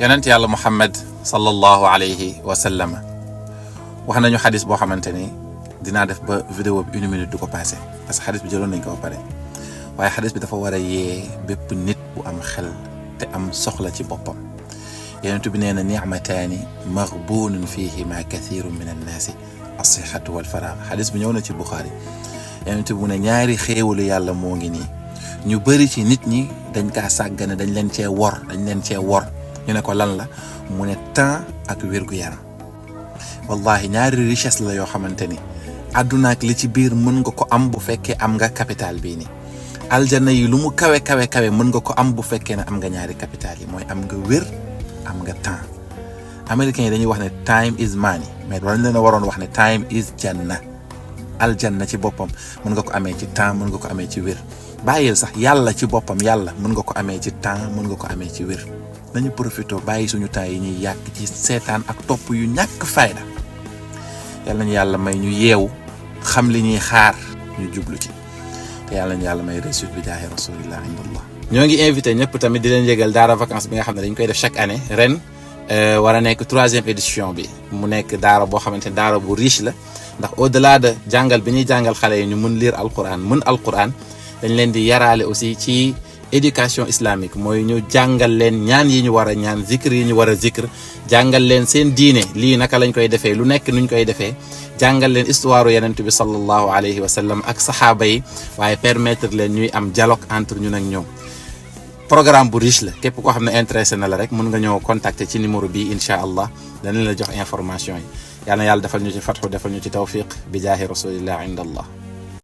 yonent yàlla Muhammad sallallahu alayhi wa sallam wax nañu xadis boo xamante ni dinaa def ba vidéo bi 1 minute du ko passé parce que xadis bi jëloon nañ ko ba pare waaye xadis bi dafa war a yee bépp nit bu am xel te am soxla ci boppam. yonent bi nee na ni'mataani maghbuunun fiihimaa kathiirun min annaasi as-sihhatu wal faraax. xadis bi ñëw na ci Buxaari. yonent bi mu ne ñaari xéewalu yàlla moo ngi nii ñu bëri ci nit ñi dañ kaa sàggane dañ leen cee wor ñu ne ko lan la mu ne temps ak wér-gu-yaram. wallahi ñaari richesse la yoo xamante ni àdduna ak li ci biir mën nga ko am bu fekkee am nga capital bii nii. aljanna yi lu mu kawe mën nga ko am bu fekkee ne am nga ñaari capital yi mooy am nga wér am nga temps. américains yi dañuy wax ne time is money mais war nañ leen a waroon wax ne time is janna. aljanna ci boppam mën nga ko amee ci temps mën nga ko amee ci wér. bàyyil sax yàlla ci boppam yàlla mën nga ko amee ci temps mën nga ko amee ci wér. nañu profité bàyyi suñu temps yi ñuy yàq ci seetaan ak topp yu ñàkk fayda. yàlla nañu yàlla may ñu yeewu xam li ñuy xaar ñu jublu ci te yàlla nañu yàlla may réussite bi jaahi rasulillah indallah. ñoo ngi invité ñëpp tamit di leen yëgal daara vacances bi nga xam ne dañ koy def chaque année ren war a nekk 3e édition bi mu nekk daara boo xamante ne daara bu riche la ndax au delà de jàngal bi ñuy jàngal xale yi ñu mun lire alquran mën alquran dañ leen di yaraale aussi ci éducation islamique mooy ñu jàngal leen ñaan yi ñu war a ñaan zikr yi ñu war a zikr jàngal leen seen diine lii naka lañ koy defee lu nekk nuñ koy defee jàngal leen histoire yonent bi sallallahu alayhi wa sallam ak saxaaba yi waaye permettre leen ñuy am dialogue entre ñun ak ñoom. programme bu riche la képp koo xam ne intéressé na la rek mun nga ñëw contacter ci numéro bi incha allah danañ la jox information yi yal na yàlla defal ñu ci fatxu defal ñu ci tawfiq bi jaahi rasulillah inda allah.